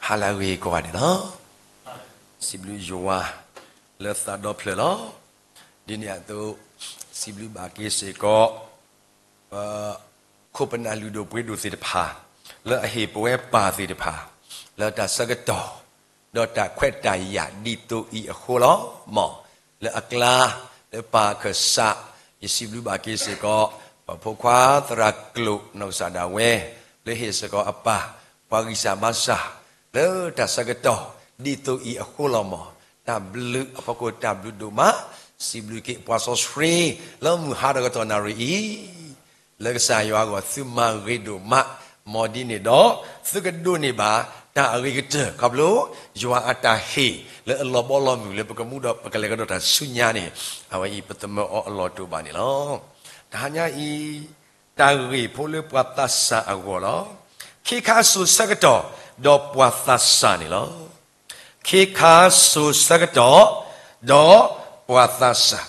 ဟါလၢအဂ့ၤကိးဂၤဒဲးလီၤ. စံးဘျုးယွၤလၢသးဒီဖျၢၣ်လီၤ. ဒ်န့ၣ်အသိး စံးဘျုးဘၣ်က့ၤစ့ၢ်ကီး ပခိၣ်ပနၢ်လုၢ်ဒိၣ်ပှ့ၤဒိၣ်သ့ၣ်တဖၣ် လၢအဟ့ၣ်ပဝဲပၢ်သ့ၣ်တဖၣ် လၢတၢ်ဆၢကတီၢ် ဒီးတၢ်ခွဲးတၢ်ယာ်ဒ်သိးအံၤအဃိလီၤ. မ်လၢအကျါ လၢပၢ်ခၢၣ်စး ယစံးဘျုးဘၣ်က့ၤစ့ၢ်ကီး ပှၤဖိခွါသရၣ်ကျိာ်နီၢ်ကစၢ်ဒၣ်ဝဲ လၢဟ့ၣ်စ့ၢ်ကီးအပၢ် ပှၤဂံၢ်စၢ်ဘါစၢ် လၢတၢ်ဆၢကတီၢ် ဒ်သိးအံၤအဃိလီၤ. မ်တၢ်ဘျုးအဖီခိၣ်တၢ်ဘျုးဒိၣ်မး စံးဘျုးက့ၤပှၤစီဆှံ လၢမုၢ်ဟါတကတီၢ်နၣ်ရံၣ်အံၤ လၢကစၢ်ယွၤအဂီၢ်သုမၤဂ့ၤဒိၣ်မး, မ်ဒ်န့ၣ်ဒီး သုကဒိးန့ၢ်ဘၣ် တၢ်အဂ့ၤကတၢၢ် ခီဖျိ ယွၤအတၢ်ဟ့ၣ် လၢအလီၤဘီလီၤမုၢ်လၢပကမူဒီးပကလဲၤကဒီးတၢ်ဆူညါန့ၣ် အဝဲအံၤပသမၢအီၤအလီၢ်တအိၣ်ဘၣ်န့ၣ်လီၤ. တဟါညါအံၤ တၢ်ဂ့ၢ်ဖိလၢပှၤသးစၢ်အဂီၢ်လီၤ. ခ့ခါစိၤဆၢကတီၢ် ဒီးပှၤသးစၢ်န့ၣ်လီၤ. ခ့ခါစိၤဆၢကတီၢ် ဒီးပှၤသးစၢ်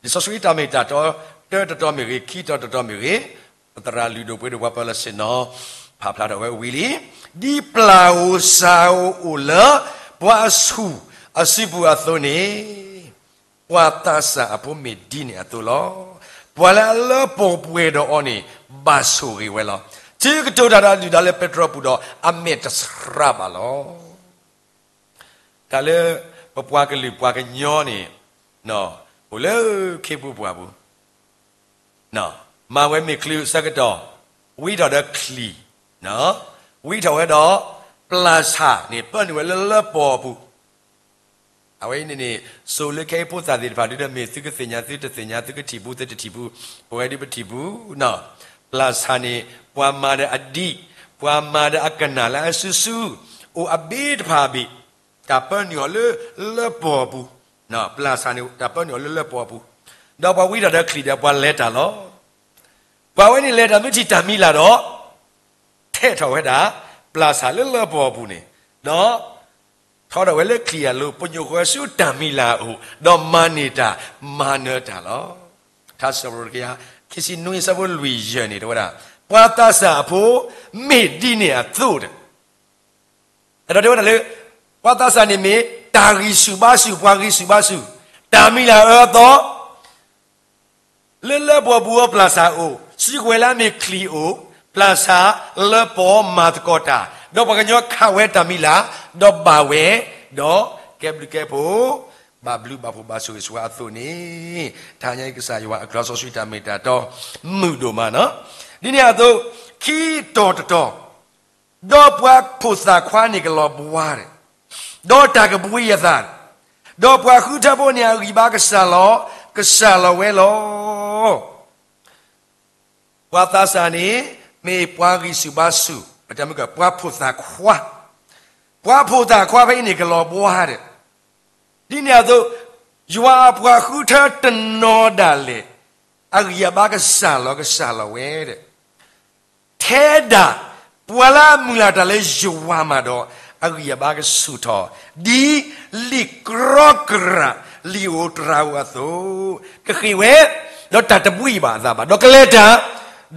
လံာ်စီဆှံတၢ်မ့ၢ်တၢ်တီ တၢတတီမ့ၢ်ဂ့ၤ, ခံတီတတီမ့ၢ်ဂ့ၤ, ပသရၣ်လုၢ်ဒိၣ်ပှ့ၤဒိၣ်ပှၤပၢၤလီၢ်ဆ့ၣ်နီၤ ဖးဖျါထီၣ်ဝဲဝံၤလံ, ဒ်ပျၢ်ဧိၤစၢ်ဧိၤအိၣ်လၢ ပှၤအဆူၣ်အစုပူၤအသိးန့ၣ်, ပှၤသးစၢ်အဖိမ့ၢ်ဒ်န့ၣ်အသိးလီၤ. ပှၤလၢအလၢပှဲၤပှဲၤဒီးအီၤန့ၣ် ဘၣ်ဆိၣ်ဂ့ၤဝဲလီၤ. တုၤကတိၤတၢ်ဒီးလုၢ်ဒါလၢပဲတြီပူၤဒီး အမဲာ်တဆှးဘၣ်လီၤ. တၢ်လၢ ပပှၤကလုာ်ပှၤကညီန့ၣ် အိၣ်လၢခ့ပူၤပှၢ်ပူၤ, မၤဝဲမ့ၢ်ချံအဆၢကတီၢ်, ဝံထီၣ်ဒီးချံၣ်, ဝံထီၣ်ဝဲဒီး ပျၢ်ဆၣ်န့ၣ် ပၢနုာ်ဝဲလၢလၢပှဲၤပူၤ, အဝဲအံၤန့ၣ်န့ၣ် စိၤလၢခဲအံၤဖိသၣ်သ့ၣ်တဖၣ်ဒုဒီး မ့ၢ်သုကသ့ၣ်ညါသုတသ့ၣ်ညါ သုကထံၣ်ပူၤသုတထံၣ်ပူၤ, ပဝဲဒၣ်ပထံၣ်ပူၤ, ပျၢ်ဆၣ်န့ၣ် ပှၤမၤဒီးအဒံး, ပှၤမၤဒီးအကနၣ်လၢအစုဆူ, အိၣ်အဘ့တဖၣ်အဘ့ၣ်, တၢ်ပၢနုာ်အီၤလၢလၢပှဲၤပူၤ, ပျၢ်ဆၣ်န့ၣ် တၢ်ပၢနုာ်အီၤလၢလၢပှဲၤပူၤ, ဒီးပှၤဝံထီၣ်ဒီးချံၣ်ဒီးပှၤလဲၤတၢ်လီၤ. ပှၤဝဲန့ၣ်လဲၤတၢ်မ့ၢ်ထံၣ်တၢ်မံၤလၢ်ဒီး ထဲးထီၣ်ဝဲဒၣ် ပျၢ်ဆၣ်လၢလၢပှဲၤပူၤန့ၣ်, ဒီး ထီထီၣ်ဝဲလၢချံၣ်အလိၤ ပညိၣ်ဃီၤဆူတၢ်မံၤလၢ်အအိၣ် ဒီးမၤန့ၢ်တၢ်မၤနၢၤတၢ်လီၤ. ထါစံးပတြၢၤတကယၤခံဆံနွံအဆၢဖိလွံၢ်ယဲၢ်န့ၣ် တဲဝဲဒၣ် ပှၤသးစၢ်အဖိ မ့ၢ်ဒ်န့ၣ်အသိးဒီး အဲၣ်ဒိးတဲဝဲဒၣ်လၢ ပှၤသးစၢ်န့ၣ်မ့ၢ် တၢ်ဂံၢ်ဆူၣ်ဘါဆူၣ် ပှၤဂံၢ်ဆူၣ်ဘါဆူၣ်, တၢ်မံၤလၢ်အၢအသီ လၢလၢပှဲၤပူၤအပျၢ်ဆၣ်အိၣ်, စုကဝဲၤလၢအမ့ၢ်ချံၣ်အိၣ်, ပျၢ်ဆၣ်လၢပှဲၤမၤသကိးတၢ်, ဒီးပှၤကညီခးဝဲတၢ်မံၤလၢ်, ဒီးဘၣ်ဝဲ, ဒီးကဲဘျုးကဲဖှိၣ်, ဘၣ်ဘျုးဘၣ်ဖှိၣ်ဘၣ်ဆိၣ်ဂ့ၤဆိၣ်ဝါအသိးန့ၣ်, တဟါညါအံၤကစၢ်ယွၤအကလုၢ်စီဆှံတၢ်မ့ၢ်တၢ်တီ မုာ်ဒိၣ်မးနီၤ, ဒ်န့ၣ်အသိး, ခံတီၤတတီၤ ဒီးပှၤဖိသၣ်ခွါန့ၣ်ကလီၤဘှါဒီး, ဒီးတၢ်ကဘှံးအသး, ဒီးပှၤဃုထၢဖိန့ၣ်အဂံၢ်ဘါကစၢ်လီၤ, ကစၢ်လီၤဝဲလီၤ. ပှၤသးစၢ်န့ၣ် မ့ၢ်ပှၤဂံၢ်ဆူၣ်ဘါဆူၣ်, ပှၤဖိသၣ်ခွါ, ပှၤဖိသၣ်ခွါဖဲအံၤန့ၣ်ကလီၤဘှါဒီး, ဒ်န့ၣ်အသိး, ယွၤအပှၤဃုထၢတနီၤဒၣ်လဲာ်, အဂံၢ်အဘါကစၢ်လီၤကစၢ်လီၤဝဲဒီး ထဲဒၣ် ပှၤလၢအမုၢ်လၢ်တၢ်လၢယွၤမးဒီး အဂံၢ်အဘါကဆူၣ်ထီၣ်, ဒ်လံာ်ကြီကြၢ် လံာ်ဧိၤတြၤဧိၤအသိး, ကဃ့ၢ်ဝဲ, ဒီးတၢ်တဘှံးဘၣ်အသးဘၣ်, ဒီးကလဲၤတၢ်,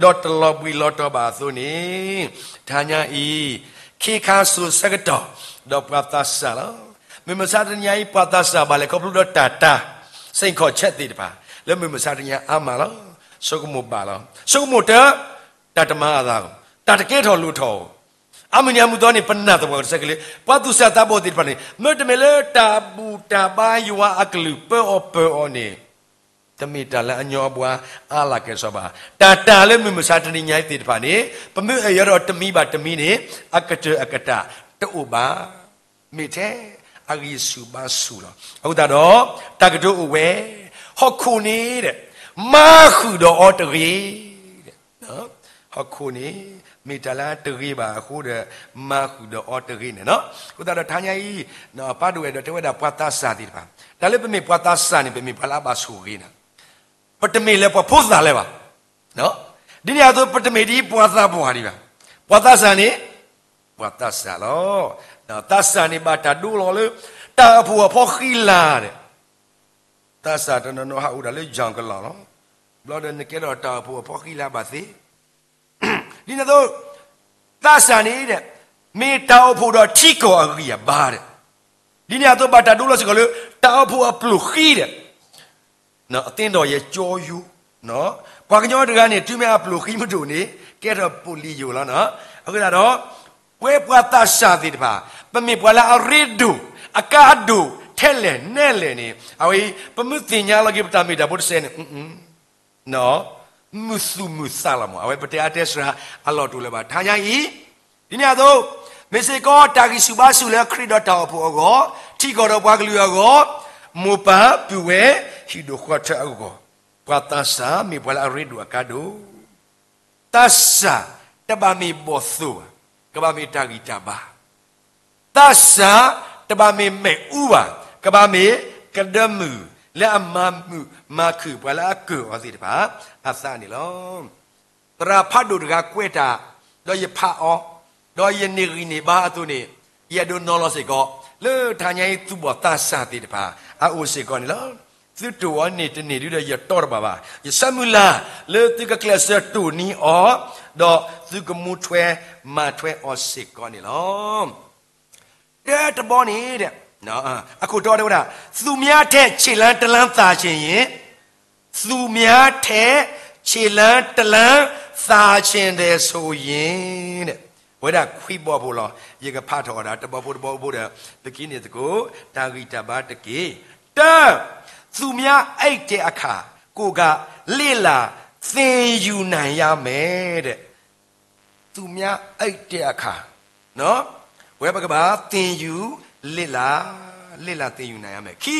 ဒီးတလီၤဘှံးလီၤတီၤဘၣ်အသိးန့ၣ်, တဟါညါအံၤ, ခ့ခါစိၤဆၢကတီၢ်, ဒီးပှၤသးစၢ်လီၤ. မုၢ်မဆါတနံၤညါအံၤ ပှၤသးစၢ်ဘၣ်လဲၤခီဖျိဒီးတၢ်တၤ စိန်ခေါ်ချက်သ့ၣ်တဖၣ်, လၢမုၢ်မဆါတနံၤညါအါမးလီၤ. ဆိကမိၣ်ဘၣ်လီၤ. ဆိကမိၣ်တၢ်, တၢ်တမၤအသး, တၢ်တကဲထီၣ်လိၣ်ထီၣ်ဧိၤ, အါမံၤနံၤအမုၢ်သီန့ၣ် ပနာ်သပှၢ်ကတၢၢ်ကလ့, ပှၤသူၣ်စၢ်သးဘီၣ်သ့ၣ်တဖၣ်န့ၣ် မ့တမ့ၢ်လၢတၢ်ဘူၣ်တၢ်ဘါယွၤအကလုၢ်ပၢအီၤပၢအီၤန့ၣ်, တမ့ၢ်တၢ်လၢအညီအဘှါအါလၢ်ကဲၣ်ဆိးဘၣ်. တၢ်တၤလၢမုၢ်မဆါတနံၤညါအံၤသ့ၣ်တဖၣ်န့ၣ် ပမ့ၢ်အဲၣ်ယီၤဒီးတမံၤဘၣ်တမံၤန့ၣ် အကတၢၢ်အကတၢၢ်တအိၣ်ဘၣ်. မ့ၢ်ထဲအဂံၢ်ဆူၣ်ဘါဆူၣ်လီၤ. အဃိသတးဒီး တၢ်ကတိၤအိၣ်ဝဲ, ဟီၣ်ခိၣ်န့ၣ်ဒီး မၤဃုာ်ဒီးအီၤတဂ့ၤ. ဟီၣ်ခိၣ်န့ၣ် မ့ၢ်တၢ်လၢတဂ့ၤဘၣ်အဃိဒီး မၤဃုာ်ဒီးအီၤတဂ့ၤန့ၣ်လီၤ. အဃိသတးဒီးတဟါညါအံၤ ပၢ်ဒိၣ်ဝဲဒီးတဲဝဲဒၣ်ပှၤသးစၢ်သ့ၣ်တဖၣ်, တၢ်လၢပမ့ၢ်ပှၤသးစၢ်န့ၣ် ပမ့ၢ်ပှၤလၢအဘၣ်ဆိၣ်ဂ့ၤန့ၣ်, ပတမ့ၢ်လၢပှၤဖိသၣ်လၢၤဘၣ်. ဒ်န့ၣ်အသိး ပတမ့ၢ်ဒ်ပှၤသးပှၢ်ဒံးဘၣ်. ပှၤသးစၢ်န့ၣ် ပှၤသးစၢ်လီၤ. သးစၢ်န့ၣ်ဘၣ်တၢ်ဒိလီၤလၢ တၢ်အိၣ်ဖှိၣ်အဖီဃံလၤဒီး သးစၢ်တနီၤနီၤဟးအိၣ်ဒၣ်လၢယီၢ်ကလီၢ်လီၤ. ဘျီဒီးနကဲထီၣ်တၢ်အိၣ်ဖှိၣ်အဖီဃံလၤဘၣ်သ့. ဒ်န့ၣ်အသိး သးစၢ်န့ၣ်ဒီး မ့ၢ်တၢ်အိၣ်ဖှိၣ်ဒီးထံကီၢ်အဂံၢ်အဘါဒီး, ဒ်န့ၣ်အသိးဘၣ်တၢ်ဒိလီၤစ့ၢ်ကီးလၢ တၢ်အိၣ်ဖှိၣ်အပျိၢ်ဃံဒီး, အသ့ဒီးယကၠီယိ, ပှၤကညီတဂၤန့ၣ် တုၤမ့ၢ်အပျိၢ်ဃံမ့ၢ်ဒိၣ်န့ၣ် ကဲထီၣ်ပိာ်လံယိာ်လီၤ. အဃိသတးဒီး ပဝဲပှၤသးစၢ်သ့ၣ်တဖၣ် ပမ့ၢ်ပှၤလၢအရ့ဒိၣ် အကါဒိၣ်ထဲလဲၣ်နဲလဲၣ်န့ၣ် အဝဲအံၤ ပမ့ၢ်သ့ၣ်ညါလီၤက့ၤပတၢ်မ့ၢ်တၢ်ဖိတစဲးန့ၣ် မုာ်သူၣ်မုာ်သးလီၤမး, အဝဲပတဲအါတဲစှၤအလီၢ်တအိၣ်လၢၤဘၣ်. တဟါညါအံၤ ဒ်န့ၣ်အသိး မ့ၢ်စ့ၢ်ကီးတၢ်ဂံၢ်ဆူၣ်ဘါဆူၣ်လၢခရံာ်ဒီးတၢ်အိၣ်ဖှိၣ်အဂီၢ်, ထံကီၢ်ဒီးပှၤကလုာ်အဂီၢ်, မိၢ်ပၢ်ပုၢ်ဝဲၢ်ဟံၣ်ဒိၣ်ဃီထၢအဂီၢ်, ပှၤသးစၢ်မ့ၢ်ပှၤလၢအရ့ဒိၣ်အကါဒိၣ်, သးစၢ်တဘၣ်မ့ၢ်ဘီၣ်သိၣ်ဘၣ်, ကဘၣ်မ့ၢ်တၢ်ဂံၢ်တၢ်ဘါ သးစၢ်တဘၣ်မ့ၢ်မ့ၣ်အူဘၣ်, ကဘၣ်မ့ၢ်ကဒၢမုၢ်လၢအမၤမုာ်မၤခုၣ်ပှၤလၢအကၢၢ်အီၤသ့ၣ်တဖၣ်အသးန့ၣ်လီၤ. သရၣ်ဖးဒိၣ်တဂၤကွဲးတၢ်, ဒီးယဖးအီၤ, ဒီးယန့ၢ်ဂံၢ်န့ၢ်ဘါအသိးန့ၣ်, ယအဲၣ်ဒိးနီၤလီၤစ့ၢ်ကီး လၢတဟါညါအံၤသူၣ်ဘီၣ်သးစၢ်သ့ၣ်တဖၣ်အအိၣ်စ့ၢ်ကီးန့ၣ်လီၤ. သုတိၢ်အီၤန့ၢ်တန့ၢ်ဒုဒီးယတီတဘၣ်ဘၣ်. ယဆၢမုၢ်လၢ်လၢသုကကျဲးစၢးတိၢ်နီၣ်အီၤ, ဒီးသုကမူထွဲမၤထွဲအီၤစ့ၢ်ကီးန့ၣ်လီၤ. တၢတဘီန့ၣ်, အခိၣ်တီတဲဝဲဒၣ်, သူများထက်ခြေလှမ်းတစ်လှမ်းသာချင်ရင်, သူများထက်ခြေလှမ်းတစ်လှမ်းသာချင်တယ်ဆိုရင်, ဝဲဒၣ်ခွံဘီဖိလီၤ. ယကဖးထီၣ်အီၤဒၣ် တဘီဖိတဘီဖိဒီး ပကံန့ၣ်သကိး တၢ်ဂံၢ်တၢ်ဘါတက့ၢ်. တၢ, သူများအိပ်တဲ့အခါ ကိုယ်ကလေ့လာသင်ယူနိုင်ရမယ်. သူများအိပ်တဲ့အခါ, ဝဲပကဘၣ်သင်ယူ, လေ့လာ, လေ့လာသင်ယူနိုင်ရမယ်. ခံ,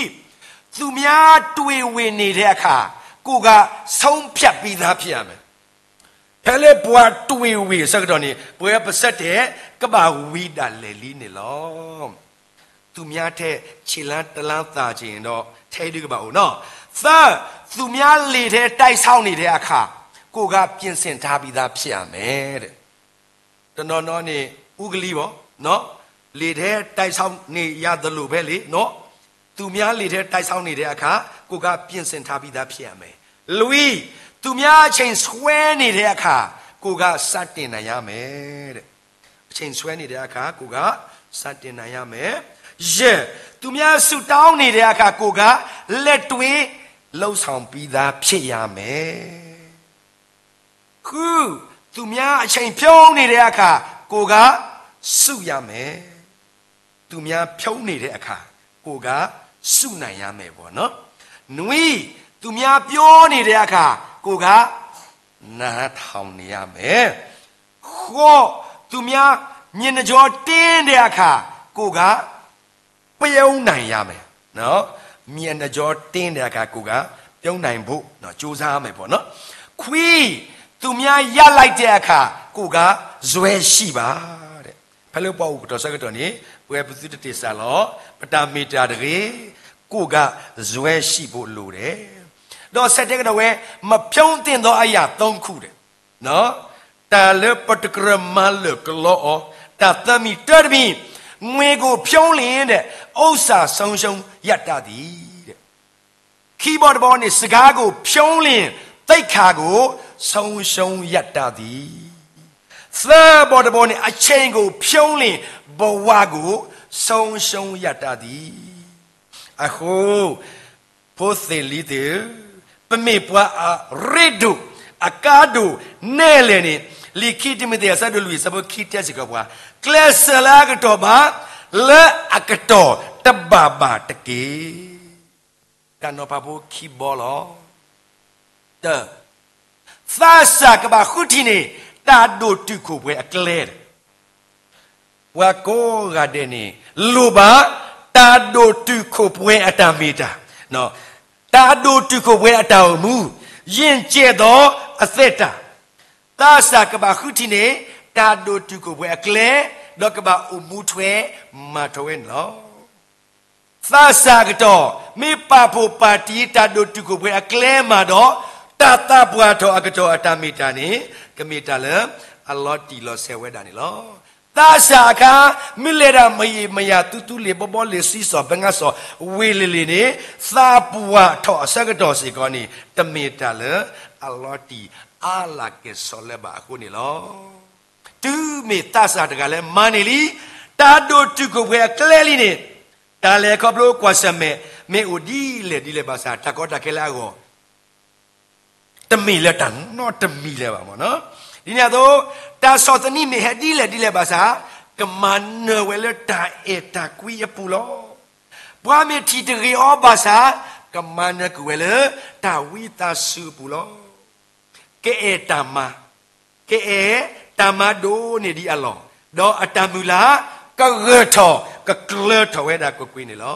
သူများတွေ့ဝေနေတဲ့အချိန် ကိုယ်ကဆုံးဖြတ်ပြီးသားဖြစ်ရမယ်. ဖဲလၢပှၤတွေ့ဝေအဆၢကတီၢ်န့ၣ် ပဝဲပဆၢတဲာ်ကဘၣ်ဝံၤဒၣ်လဲာ်လံန့ၣ်လီၤ. သူများထက်ခြေလှမ်းတစ်လှမ်းသာချင်ရင်တော့ ထဲဒုကဘၣ်အိၣ်နီၤ. သၢ, သူများလှေထဲတိုက်ဆောက်နေတဲ့အခါ ကိုယ်ကပြင်ဆင်ထားပြီးသားဖြစ်ရမယ်. တနီၤနီၤန့ၣ် အူကလံၤဘၣ်, လှေထဲတိုက်ဆောက်နေရသလိုပဲလေ, သူများလှေထဲတိုက်ဆောက်နေတဲ့အခါ ကိုယ်ကပြင်ဆင်ထားပြီးသားဖြစ်ရမယ်. လွံၢ်, သူများအချိန်ဆွဲနေတဲ့အခါ ကိုယ်ကစတင်နိုင်ရမယ်. အချိန်ဆွဲနေတဲ့အခါ ကိုယ်ကစတင်နိုင်ရမယ်. ယဲၢ်, သူများဆုတောင်းနေတဲ့အခါ ကိုယ်ကလက်တွေ့လုပ်ဆောင်ပြီးသားဖြစ်ရမယ်. ဃု, သူများအချိန်ဖြုန်းနေတဲ့အခါ ကိုယ်ကဆုရမယ်. သူများဖြုန်းနေတဲ့အခါ ကိုယ်ကဆုနိုင်ရမယ်ပေါ့နော်. နွံ, သူများပြောနေတဲ့အခါ ကိုယ်ကနားထောင်နေရမယ်. ဃိး, သူများမျက်နှာကြောတင်းတဲ့အခါ ကိုယ်ကပြုံးနိုင်ရမယ်. မျက်နှာကြောတင်းတဲ့အခါ ကိုယ်ကပြုံးနိုင်ဖို့ကြိုးစားရမယ်ပေါ့နော်. ခွံ, သူများရပ်လိုက်တဲ့အခါ ကိုယ်ကဇွဲရှိပါတဲ့. ဖဲလၢပှၤအိၣ်ကတီၢ်ဆၢကတီၢ်န့ၣ် ပဝဲပသုတတ့ၢ်စၢ်လီၤ ပတၢ်မ့ၢ်တၢ်တဂ့ၤ, ကိုယ်ကဇွဲရှိဖို့လိုတယ်. ဒီးဆဲးတဲကဒီးဝဲ မဖြုံးသင့်သောအရာသုံးခုတဲ့. တၢ်လၢပတကြၢးမၤလၢာ်ကလီအီၤ, တၢ်သၢမံၤ, တၢတမံၤ, ငွေကိုဖြုန်းလျှင်တဲ့ ဥစ္စာဆုံးရှုံးရတတ်သည်တဲ့. ခံဘီတဘီန့ၣ် စကားကိုဖြုန်းလျှင် သိက္ခာကိုဆုံးရှုံးရတတ်သည်. သၢဘီတဘီန့ၣ် အချိန်ကိုဖြုန်းလျှင် ဘဝကိုဆုံးရှုံးရတတ်သည်. အဃိ ဖိသ့ၣ်လံၤသ့ၣ်ဧၢ, ပမ့ၢ်ပှၤအရ့ဒိၣ် အကါဒိၣ်နဲလဲၣ်န့ၣ် လံာ်ခံတံၤမသ့း အဆၢဒိၣ်လွံၢ် အဆၢဖိခံတဲစ့ၢ်ကီးပှၤ, ကျဲးစၢးလၢအကတီၢ်ဘၣ်, လၢအကတီၢ်တဘၣ်ဘၣ်တက့ၢ်. တၢ်နီၤဖးဖိခံဘီလီၤ. တၢ, သးစၢ်ကဘၣ်ဃုထံၣ်န့ၢ် တၢ်ဒိၣ်တုာ်ခိၣ်ပှဲၤအကျဲ ပှၤကိးဂၤဒဲးန့ၣ် လိၣ်ဘၣ် တၢ်ဒိၣ်တုာ်ခိၣ်ပှဲၤအတၢ်မ့ၢ်တၢ်, တၢ်ဒိၣ်တုာ်ခိၣ်ပှဲၤအတၢ်အိၣ်မူ, ယဉ်ကျေးသောအသက်တာ, သးစၢ်ကဘၣ်ဃုထံၣ်န့ၢ် တၢ်ဒိၣ်တုာ်ခိၣ်ပှဲၤအကျဲ, ဒီးကဘၣ်အိၣ်မူထွဲမၤထွဲဝဲန့ၣ်လီၤ. သးစၢ်အကတီၢ် မ့ၢ်ပာ်ဖှိၣ်ပာ်တံၢ်တၢ်ဒိၣ်တုာ်ခိၣ်ပှဲၤအကျဲမးဒီး တၢ်သးပှၢ်ထီၣ်အကတီၢ်အတၢ်မ့ၢ်တၢ်န့ၣ် ကမ့ၢ်တၢ်လၢအလီၤတံၢ်လီၤဆဲးဝဲဒၣ်န့ၣ်လီၤ. သးစၢ်အခါ မ့ၢ်လဲၤဒၣ်မယံာ်မယၤ သူသူလ့ၤဘီဘီလ့ၤ စံစီၣ်ဘၣ်စံစီၣ်ဝ့ၢ်လ့ၢ်လ့ၢ်န့ၣ် သးပှၢ်ထီၣ်အဆၢကတီၢ်စ့ၢ်ကီးန့ၣ် တမ့ၢ်တၢ်လၢအလီၤတံၢ်အါလၢ်ကဲၣ်ဆိးလၢၤဘၣ်အဃိန့ၣ်လီၤ. တုၤမ့ၢ်သးစၢ်တဂၤလၢမၤန့ၢ်လံ တၢ်ဒိၣ်တုာ်ခိၣ်ပှဲၤအကျဲလံန့ၣ်, တၢ်လဲၤခီဖျိကွၢ်ဆၢၣ်မဲာ် မ့ၢ်အိၣ်ဒ်လဲၣ်ဒ်လဲၣ်ဘၣ်ဆၣ် တၢ်ကီတၢ်ခဲလၢအဂီၢ် တမ့ၢ်လၢတၢ်နီတမံၤလၢၤဘၣ်မ့ၢ်နီၤ. ဒ်န့ၣ်အသိး တၢ်ဆီၣ်သနံးမ့ၢ်ဟဲဒ်လဲၣ်ဒ်လဲၣ်ဘၣ်ဆၣ် ကမၤနၢၤဝဲလၢတၢ်အဲၣ်တၢ်ကွံအပူၤလီၤ. ပှၤမ့ၢ်ထံၣ်တဂ့ၤအီၤဘၣ်ဆၣ် ကမၤနၢၤကွံာ်ဝဲလၢတၢ်ဝံသးစူၤအပူၤလီၤ. ကအဲၣ်တၢ်မၤ, ကအဲၣ်တၢ်မၤဒိၣ်န့ၢ်ဒံးအလီၢ်, ဒီးအတၢ်မုၢ်လၢ် ကဂၢၢ်ထီၣ်ကကျၢၤထီၣ်ဝဲဒၣ်ကွ့ၢ်ကွ့ၢ်န့ၣ်လီၤ.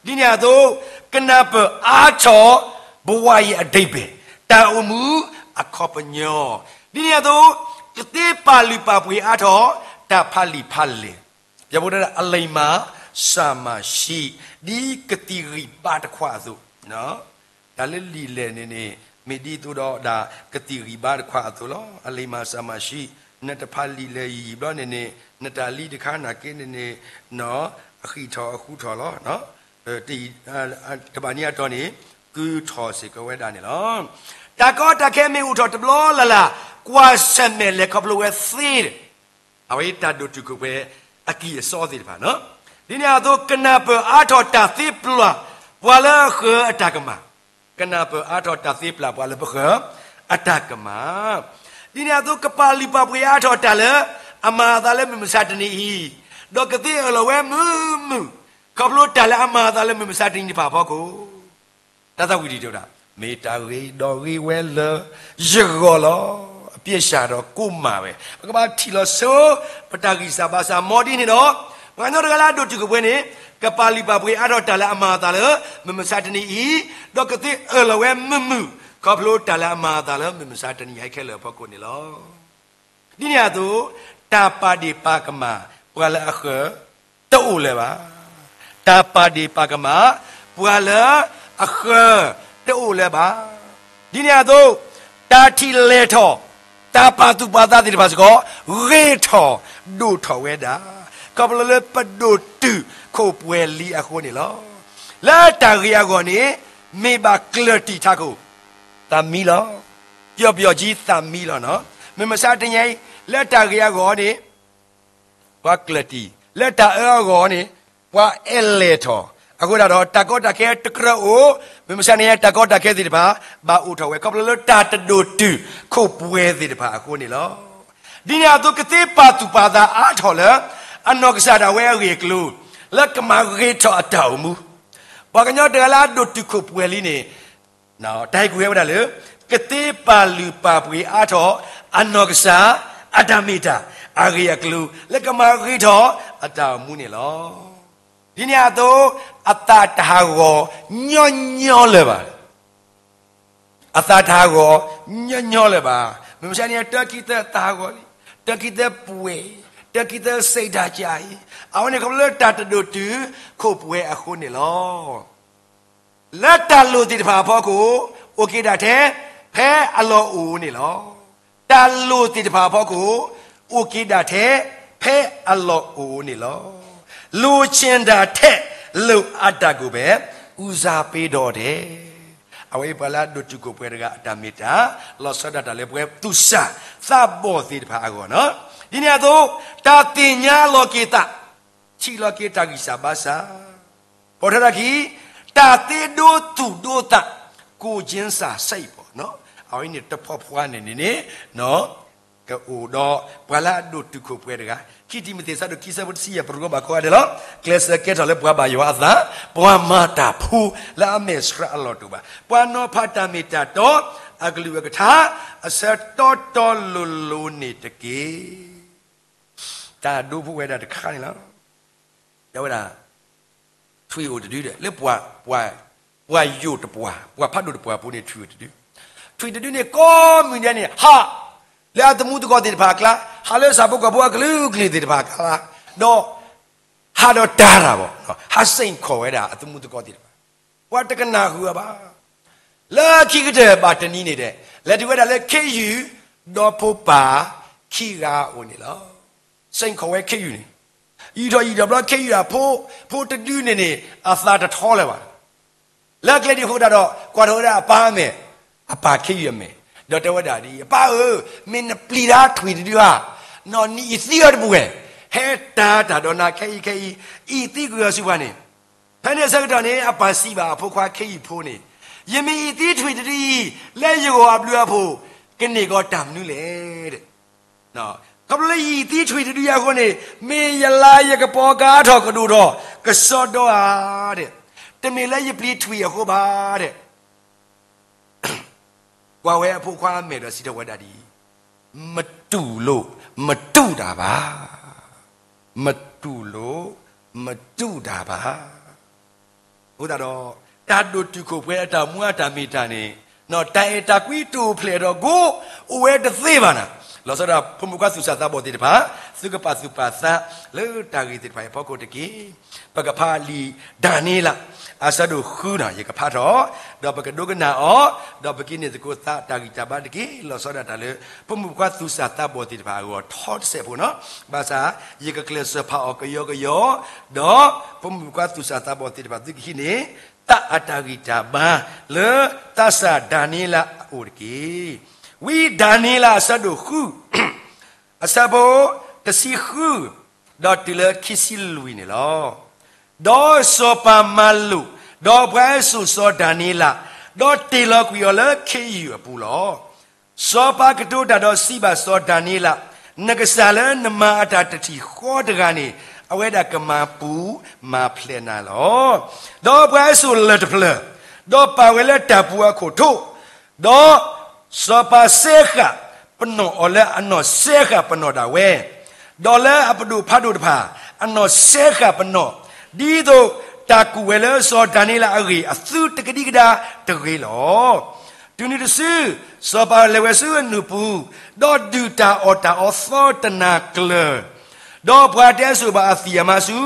ဒ်န့ၣ်အသိး ကနၢ်ပၢၢ်အါထီၣ် ဘဝအံၤအဓိပ္ပာယ်, တၢ်အိၣ်မူအခီပညီ, ဒ်န့ၣ်အသိး ကသ့ပာ်လုၢ်ပာ်ပှ့ၤအါထီၣ် တၢ်ဖးလံာ်ဖးလဲၢ်, ယဘိဒၣ်အလံာ်မၤ စၢ်မၤၡံး ဒ်ကသံၣ်ဂံၢ်ဘါတခွးအသိး တၢ်လၢလံာ်လဲၢ်န့ၣ်န့ၣ် မ့ၢ်ဒ်သိးဒီးဒၣ်ကသံၣ်ဂံၢ်ဘါတခွးအသိးလီၤ. အလံာ်မၤ စၢ်မၤၡံး, နတဖးလံာ်လဲၢ်ယံာ်ဘျီန့ၣ်န့ၣ် နတၢ်လံတခါနာ်က့န့ၣ်န့ၣ် အဃံးထီၣ်အဃူထီၣ်လီၤ. တဘၣ်န့ၣ်အတီၢ်န့ၣ် ကုထီၣ်စ့ၢ်ကီးဝဲဒၣ်န့ၣ်လီၤ. တၢ်ကီတၢ်ခဲမ့ၢ်အိၣ်ထီၣ်တဘျီလၢ်လၢ် ကွၢ်ဆၢၣ်မဲာ်လဲၤခီဖျိဝဲသ့ အဝဲတၢ်ဒိၣ်တုာ်ခိၣ်ပှဲၤအကံၢ်အစီသ့ၣ်တဖၣ်န့ၣ်, ဒ်န့ၣ်အသိး ကနၢ်ပၢၢ်အါထီၣ်တၢ်သ့ပျၢ်ပှၤလၢအဃၢၤအတၢ်ကမၣ်, ကနၢ်ပၢၢ်အါထီၣ်တၢ်သ့ပျၢ်ပှၤလၢပဃၢၤအတၢ်ကမၣ်, ဒ်န့ၣ်အသိး ကပာ်လုၢ်ပာ်ပှ့ၤအါထီၣ်တၢ်လၢအမၤအသးလၢမုၢ်မဆါတနံၤအံၤ, ဒီးကသ့အၢၣ်လီၤဝဲမုာ်မုာ် ခီဖျိတၢ်လၢအမၤအသးလၢမုၢ်မဆါတနံၤတဖၣ်အဖီခိၣ် တၢ်သးဝံၣ်တံၢ်တဲဝဲဒၣ် မ့ၢ်တၢ်ဂ့ၤဒီးဂ့ၤဝဲလၢယဂီၢ်လီၤ. အပြစ်ဒိၣ်ဒီးကိၢ်မးဝဲ ပကဘၣ်ထံၣ်လီၤဆိ ပတၢ်ဂံၢ်စၢ်ဘါစၢ် မ်ဒ်န့ၣ်ဒီး ပှၤကညီတဂၤလၢအဒိၣ်တုာ်ခိၣ်ပှဲၤန့ၣ် ကပာ်လုၢ်ပာ်ပှ့ၤအါထီၣ်တၢ်လၢအမၤအသးလၢ မုၢ်မဆါတနံၤအံၤ, ဒီးကသ့အၢၣ်လီၤဝဲမုာ်မုာ် ခီဖျိတၢ်လၢအမၤအသးလၢမုၢ်မဆါတနံၤအံၤခဲလၢာ်အဖီခိၣ်န့ၣ်လီၤ. ဒ်န့ၣ်အသိး တၢ်ပာ်ဒ့ၣ်ပာ်ကမၣ် ပှၤလၢအဃၢၤ တအိၣ်လၢၤဘၣ်. တၢ်ပာ်ဒ့ၣ်ပာ်ကမၣ် ပှၤလၢအဃၢၤ တအိၣ်လၢၤဘၣ်. ဒ်န့ၣ်အသိး တၢ်ထံၣ်လဲၢ်ထီၣ် တၢ်ပာ်သူၣ်ပာ်သးသ့ၣ်တဖၣ်စ့ၢ်ကီး ဂ့ၤထီၣ်ဒိၣ်ထီၣ်ဝဲဒၣ် ခီဖျိလၢပဒိၣ်တုာ်ခိၣ်ပှဲၤလံအဃိန့ၣ်လီၤ. လၢတၢ်ဂ့ၤအဂီၢ်န့ၣ် မ့ၢ်ဘၣ်ကျၢၢ်တံၢ်ထးခိၣ် သးမံလီၤ. ပျီပျီကံသးမံလီၤနီၤ. မုၢ်မဆါတနံၤအံၤ လၢတၢ်ဂ့ၤအဂီၢ်န့ၣ် ပှၤကျၢၢ်တံၢ်, လၢတၢ်အၢအဂီၢ်န့ၣ် ပှၤအဲၣ်လဲၢ်ထီၣ်. အဃိဒၣ်ဒီး တၢ်ကီတၢ်ခဲတကြၢးအိၣ်, မုၢ်မဆါတနံၤအံၤ တၢ်ကီတၢ်ခဲသ့ၣ်တဖၣ် ဘၣ်အိၣ်ထီၣ်ဝဲ ခီဖျိလၢတၢ်တဒိၣ်တုာ်ခိၣ်ပှဲၤသ့ၣ်တဖၣ်အဃိန့ၣ်လီၤ. ဒ်န့ၣ်အသိး ကသ့ပာ်သူၣ်ပာ်သးအါထီၣ်လၢ အနီၢ်ကစၢ်ဒၣ်ဝဲအဂ့ၢ်အကျိၤ လၢကမၤဂ့ၤထီၣ်အတၢ်အိၣ်မူ, ပှၤကညီတဂၤလၢအဒိၣ်တုာ်ခိၣ်ပှဲၤလံန့ၣ် တၢ်ဟဲကူၣ်ဟဲဝဲဒၣ်လၢ ကသ့ပာ်လုၢ်ပာ်ပှ့ၤအါထီၣ် အနီၢ်ကစၢ် အတၢ်မ့ၢ်တၢ် အဂ့ၢ်အကျိၤ လၢကမၤဂ့ၤထီၣ်အတၢ်အိၣ်မူန့ၣ်လီၤ. ဒ်န့ၣ်အသိး အသးတဟးဂီၤညီညီလၢၤဘၣ်. အသးတဟးဂီၤညီညီလၢၤဘၣ်. မုၢ်မဆါန့ၣ် တၢခံသၢသးဟးဂီၤလံ, တၢခံသၢပှဲၤ, တၢခံသၢစံးတၢ်ကၢ်အံၤ, အဝဲန့ၣ်ခီဖျိလၢတၢ်တဒိၣ်တုာ်ခိၣ်ပှဲၤအဃိန့ၣ်လီၤ. လၢတၢ်လိၣ်သ့ၣ်တဖၣ်အဖီခိၣ် အိၣ်က့ၤဒၣ်ထဲ ဖဲအလီၢ်အိၣ်န့ၣ်လီၤ. တၢ်လိၣ်သ့ၣ်တဖၣ်အဖီခိၣ် အိၣ်က့ၤဒၣ်ထဲ ဖဲအလီၢ်အိၣ်န့ၣ်လီၤ. လိုချင်တာထက် လိုအပ်တာကိုပဲ ဦးစားပေးတော့တယ်. အဝဲအံၤပှၤလၢအဒိၣ်တုာ်ခိၣ်ပှဲၤတဂၤအတၢ်မ့ၢ်တၢ် လီၤဆီဒၣ်တၢ်လၢပှဲၤသူၣ်စၢ်သးဘီၣ်သ့ၣ်တဖၣ်အဂီၢ်န့ၣ်, ဒ်န့ၣ်အသိး တၢ်သ့ၣ်ညါလီၤက့ၤသး ထံၣ်လီၤက့ၤတၢ်ဂံၢ်စၢ်ဘါစၢ်, ပိာ်ထွဲထီၣ်ခံ တၢ်သ့ဒိသူၣ်ဒိသး ကိုယ်ချင်းစာစိတ်ပေါ့နော်. အဝဲန့ၣ်တဖီဖီန့ၣ်န့ၣ်န့ၣ် ကအိၣ်ဒီးပှၤလၢအဒိၣ်တုာ်ခိၣ်ပှဲၤတဂၤ, ခံတံၤမသ့း ဆၢဒိၣ်ခံ ဆၢဖိတဆံယဲၢ် ပရိဝဲဘၣ်ကိးဂၤဒဲးလီၤ. ကျဲးစၢးကဲထီၣ်လၢပှၤဘၣ်ယွၤအသး, ပှၤမၤတၢ်ဖိလၢအမဲာ်ဆှးအလီၢ်တအိၣ်ဘၣ်, ပှၤနီၤဖးတၢ်မ့ၢ်တၢ်တီ, အကလုၢ်အကထါ အဆၢတီတီလိၤလိၤန့ၣ်တက့ၢ်. တၢ်ဒိဖိဝဲဒၣ်တခါန့ၣ်လီၤ. တဲဝဲဒၣ် ထွံၣ်အိၣ်တဒုဒီး လၢပှၤ ပှၤယိာ်တပှၢ် ပှၤဖးဒိၣ်တပှၢ်အပူၤန့ၣ် ထွံၣ်အိၣ်တဒု, ထွံၣ်တဒုန့ၣ် ကိးမုၢ်နံၤဒဲးန့ၣ် ဟးလၢအသမူသကိးသ့ၣ်တဖၣ်အကျါ, ဟးလၢဆၣ်ဖိကီၢ်ဖိအကလုာ်ကလုာ်သ့ၣ်တဖၣ်အကျါ, ဒီး ဟးဒီးတၢ်တၢ်ဘၣ်, ဟးစ့ၣ်ခိးဝဲဒၣ်အသမူသကိးသ့ၣ်တဖၣ်, ပှၤတကနၣ်ဃုာ်အီၤဘၣ်. လၢခံကတၢၢ်ဘၣ်တနံၤန့ၣ်ဒီး လဲၤတုၤဝဲဒၣ်လၢခ့ယုၢ် ဒီဖိပၢ်ခံဂၤအအိၣ်န့ၣ်လီၤ. စ့ၣ်ခိးဝဲခ့ယုၢ်န့ၣ်, ယံာ်ထီၣ်ယံာ်ထီၣ်ဘျီ ခ့ယုၢ်အဖိ ဖိတဒုန့ၣ်န့ၣ် အသးတထီလၢၤဘၣ်. လၢအကျဲဒံးအဃိသတးဒီး ကွၢ်ထီၣ်ဝဲဒၣ်အပၢ်အမဲာ်, အပၢ်ခ့ယုၢ်အမဲာ်, ဒီးတဲဝဲဒၣ်ဒ်အံၤ, အပၢ်ဧၢ, မ့ၢ်နပျံၤတၢ်ထွံၣ်တဒုဧါ, နအံၤသံအီၤတပူၤဝဲ, ဟဲတၢ်တၢ်ဒီးနၤခဲအံၤခဲအံၤ, အံၤသံကွံာ်အီၤဆူပှၤန့ၣ်, ဖဲန့ၣ်အဆၢကတီၢ်န့ၣ် အပၢ်စံးဘၣ်အဖိခွါခ့ယုၢ်ဖိန့ၣ်, ယမ့ၢ်အံၤသံထွံၣ်တဒုအံၤ, လၢယဂီၢ်အဘျုးအဖှိၣ်, ကန့ၢ်ကီးတၢ်မနုၤလဲၣ်. ခီဖျိလၢယအံၤသံထွံၣ်တဒုအံၤအဃိန့ၣ်, မ့ၢ်ယလၤယကပီၤကအါထီၣ်ကဒိၣ်ထီၣ်, ကစီဒီဧါ, တမ့ၢ်လၢယပျံၤထွံၣ်အဃိဘၣ်. ကွၢ်ဝဲအဖိခွါအမဲာ်ဒီးစံးထီၣ်ဝဲဒၣ်ဒ်အံၤ, မတူၢ်လိာ်, မတူၢ်တၢ်ဘၣ်. မတူၢ်လိာ်, မတူၢ်တၢ်ဘၣ်. အဃိသတးဒီး, တၢ်ဒိၣ်တုာ်ခိၣ်ပှဲၤအတၢ်မူအတၢ်မ့ၢ်တၢ်န့ၣ်, တၢ်အဲၣ်တၢ်ကွံတအိၣ်ဖျဲၣ်ဒီးကိး, အိၣ်ဝဲတသ့ဘၣ်နၤ. လီၤဆီဒၣ်တၢ်ဖိမုၣ်ဖိခွါသူၣ်စၢ်သးဘီၣ်သ့ၣ်တဖၣ်, သုကပာ်သူၣ်ပာ်သးလၢတၢ်ဂ့ၢ်သ့ၣ်တဖၣ်အံၤအဖီခိၣ်တက့ၢ်. ပကဖးလံာ်ဒၤနံးယ့လး အဆၢဒိၣ်ဃုန့ၣ် ယကဖးထီၣ်, ဒီးပကဒိကနၣ်အီၤ, ဒီးပကန့ၢ်သကိးသးတၢ်ဂံၢ်တၢ်ဘါတက့ၢ်. လီၤဆီဒၣ်တၢ်လၢ ဖိမုၣ်ဖိခွါသူၣ်စၢ်သးဘီၣ်သ့ၣ်တဖၣ်အဂီၢ်ထီတစဲးဖိန့ၣ်, ဘၣ်ဆၣ် ယကကျဲးစၢးဖးအီၤကယီကယီ, ဒီးဖိမုၣ်ဖိခွါသူၣ်စၢ်သးဘီၣ်သ့ၣ်တဖၣ်သုကဟံးန့ၢ် သးအတၢ်ဂံၢ်တၢ်ဘါ လၢသးစၢ်ဒၤနံးယ့လးအအိၣ်တက့ၢ်. ဝံဒၤနံးယ့လးအဆၢဒိၣ်ဃု အဆၢဖိတဆံဃု ဒီးတုၤလၢခံဆံလွံၢ်န့ၣ်လီၤ. ဒီးစီၤပၤမၤလိာ်, ဒီးပှၤအစိၣ်စီၤဒၤနံးယ့လး, ဒီးတ့ၢ်လီၤကွံာ်အီၤလၢခ့ယုၢ်အပူၤလီၤ. စီၤပၤကတိၤတၢ်ဒီးစံးဘၣ်စီၤဒၤနံးယ့လး, နကစၢ်လၢနမၤအတၢ်တထံၣ်ဃီတဂၤန့ၣ်, အဝဲဒၣ်ကမၤပူၤမၤဖျဲးနၤလီၤ. ဒီးပှၤအစိၣ်လၢၢ်တဖျၢၣ်, ဒီးပာ်ဝဲလၢတၢ်ပူၤအခိၣ်ထိ, ဒီးစီၤပၤစဲဃာ်ပနီၣ်အီၤလၢအနီၢ်စဲဃာ်ပနီၣ်ဒၣ်ဝဲ, ဒီးလၢအပဒိၣ်ဖးဒိၣ်တဖၣ် အနီၢ်စဲဃာ်ပနီၣ်, ဒ်သိးတၢ်ကူၣ်ဝဲလၢစီၤဒၤနံးယ့လးအဂ့ၢ်အသုတကဒံကဒါတဂ့ၤလီၤ. တုၤနုၤတစု, စီၤပၤလဲၤဝဲဆူအနူၢ်ပူၤ, ဒီးဒုၣ်တၢ်အီၣ်တၢ်အီသီတနၤကျၢၤ, ဒီးပှၤတဟဲစိာ်ဘၣ်အသံၣ်အမါဆူ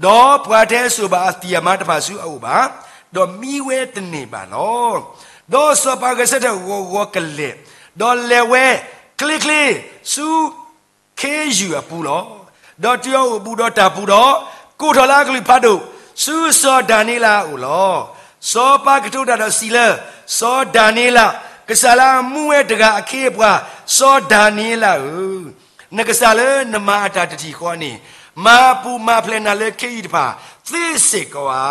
ဒီးပှၤတဟဲစိာ်ဘၣ်အသံၣ်အမါတဖၣ်ဆူအအိၣ်ဘၣ်, ဒီးမံဝဲတန့ၢ်ဘၣ်လီၤ. ဒီးစီၤပၤဂဲၤဆၢထၢၣ်ဂီၤဂီၤကလဲာ်, ဒီးလဲၤဝဲချ့ချ့ဆူခ့ယုၢ်အပူၤလီၤ. ဒီးတုၤအအိၣ်ဘူးဒီးတၢ်ပူၤဒီး, ကိးထီၣ်လၢအကလုၢ်ဖးဒိၣ်, ဆူစီၤဒၤနံးယ့လးအအိၣ်လီၤ. စီၤပၤကတိၤတၢ်ဒီးစံးလၢ, စီၤဒၤနံးယ့လး, ကစၢ်လၢအမူဝဲတဂၤအခ့အပှၤ, စီၤဒၤနံးယ့လးဧၢ, နကစၢ်လၢနမၤအတၢ်တထံၣ်ဃီန့ၣ်, မၤပူၤမၤဖျဲးနၤလၢခ့ယုၢ်တဖၣ်သ့စ့ၢ်ကီးဧါ.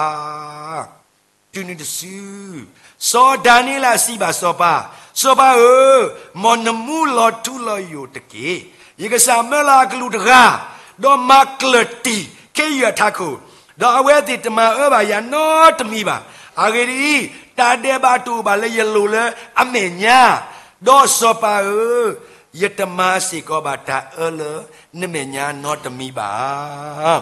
တုၤနုၤတစု, စီၤဒၤနံးယ့လးစံးဘၣ်စီၤပၤ, စီၤပၤဧၢ, မ်နမူလီၤထူလီၤယိာ်တက့ၢ်. ယကစၢ်မၢလီၤအကလူးတဂၤ, ဒီးမၤကျၢၢ်တံၢ်ခ့ယုၢ်အထးခိၣ်, ဒီးအဝဲသ့ၣ်တမၤအၢဘၣ်ယၤနီတမံၤဘၣ်. အဂ့ၢ်ဒ်အံၤ, တၢ်ဒဲးဘးတအိၣ်ဘၣ်လၢယလိၤလၢအမဲာ်ညါ, ဒီးစီၤပၤဧၢ, ယတမၤစ့ၢ်ကီးဘၣ်တၢ်အၢလၢနမဲာ်ညါနီတမံၤဘၣ်.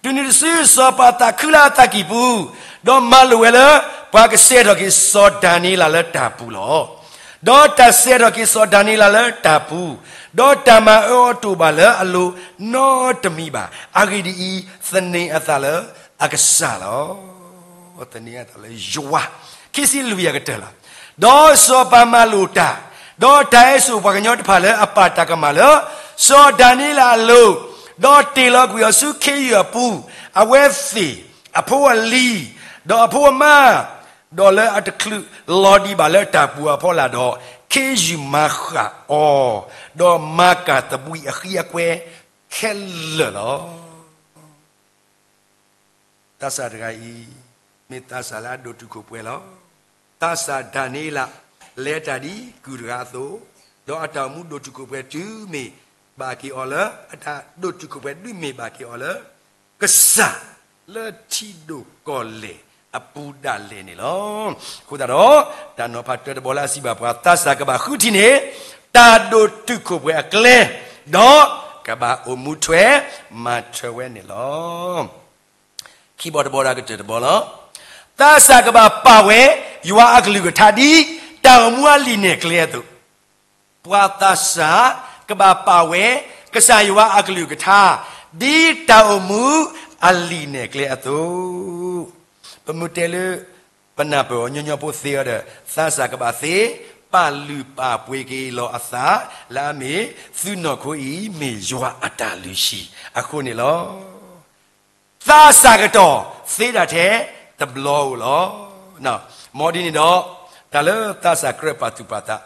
တုၤနုၤတစုစီၤပၤသးခုလၢအသးကံၢ်ပူၤ, ဒီးမၤလိာ်ဝဲလၢပှၤကစဲထီၣ်က့ၤစီၤဒၤနံးယ့လးလၢတၢ်ပူၤလီၤ. ဒီးတၢ်စဲထီၣ်က့ၤစီၤဒၤနံးယ့လးလၢတၢ်ပူၤ, ဒီးတၢ်မၤအၢအီၤတအိၣ်ဘၣ်လၢအလိၤနီတမံၤဘၣ်. အဂ့ၢ်ဒ်အံၤ, သန့ၤအသးလၢအကစၢ်လီၤ. သန့ၤအသးလၢယွၤ, ခံဆံလွံၢ်အကတၢၢ်လီၤ. ဒီးစီၤပၤမၤလိာ်တၢ်, ဒီးတၢ်ဟဲစိာ်ပှၤကညီတဖၣ်လၢအပာ်တၢ်ကမၣ်လၢ စီၤဒၤနံးယ့လးအလိၤ, ဒီးတ့ၢ်လီၤကွံာ်အီၤဆူခ့ယုၢ်အပူၤ, အဝဲသ့ၣ်, အဖိအလံၤ, ဒီးအဖိအမါ, ဒီးလၢအတချုးလီၤဒံးဘၣ်လၢတၢ်ပူၤအဖီလာ်ဒီး, ခ့ယုၢ်မၤဃၣ်အီၤ, ဒီးမၤကၢ်သဘှံးအဃံအကွဲခဲလၢာ်လီၤ. သးစၢ်တဂၤအံၤ, မ့ၢ်သးစၢ်လၢအဒိၣ်တုာ်ခိၣ်ပှဲၤလီၤ. သးစၢ်ဒၤနံးယ့လး, လဲၤတၢ်ဒ်ကုၢ်တဂၤအသိး, ဒီးအတၢ်အိၣ်မူဒိၣ်တုာ်ခိၣ်ပှဲၤတုၤမ့ၢ်ဘၣ်က့ၤအီၤလၢ, အတၢ်ဒိၣ်တုာ်ခိၣ်ပှဲၤဒုးမ့ၢ်ဘၣ်က့ၤအီၤလၢ ကစၢ်လၢထံဒိၣ်ကီၢ်လဲၢ်အပူၤဒၣ်လဲာ်န့ၣ်လီၤ. အဃိသတးဒီး, တၢ်နီၤဖးတၢတဘီလၢအစံးဘၣ်ပှၤ, သးစၢ်ကဘၣ်ဃုထံၣ်န့ၢ် တၢ်ဒိၣ်တုာ်ခိၣ်ပှဲၤအကျဲ, ဒီးကဘၣ်အိၣ်မူထွဲမၤထွဲဝဲန့ၣ်လီၤ. ခံဘီတဘီဒီးကတၢၢ်တဘီလီၤ. သးစၢ်ကဘၣ်ပာ်ဝဲယွၤအကလုၢ်ကထါဒ်တၢ်အိၣ်မူအလံာ်နဲၣ်ကျဲအသိး, ပှၤသးစၢ်ကဘၣ်ပာ်ဝဲ ကစၢ်ယွၤအကလုၢ်ကထါ ဒ်တၢ်အိၣ်မူအလံာ်နဲၣ်ကျဲအသိး, ပမ့ၢ်တဲလၢ ပနၢ်ပၢၢ်အီၤညီညီဖိသ့အီၤဒီး, သးစၢ်ကဘၣ်သ့ ပာ်လုၢ်ပာ်ပှ့ၤက့ၤလီၤအသး, လၢအမ့ၢ်သုနီၢ်ခိအံၤ မ့ၢ်ယွၤအတၢ်လုၢ်ဟံၣ်အဃိန့ၣ်လီၤ. သးစၢ်ကတီၢ်သ့ဒၣ်ထဲတဘျီဧိၤလီၤ. မ်ဒ်န့ၣ်ဒီး, တၢ်လၢသးစၢ်ကြၢးပာ်သူၣ်ပာ်သး,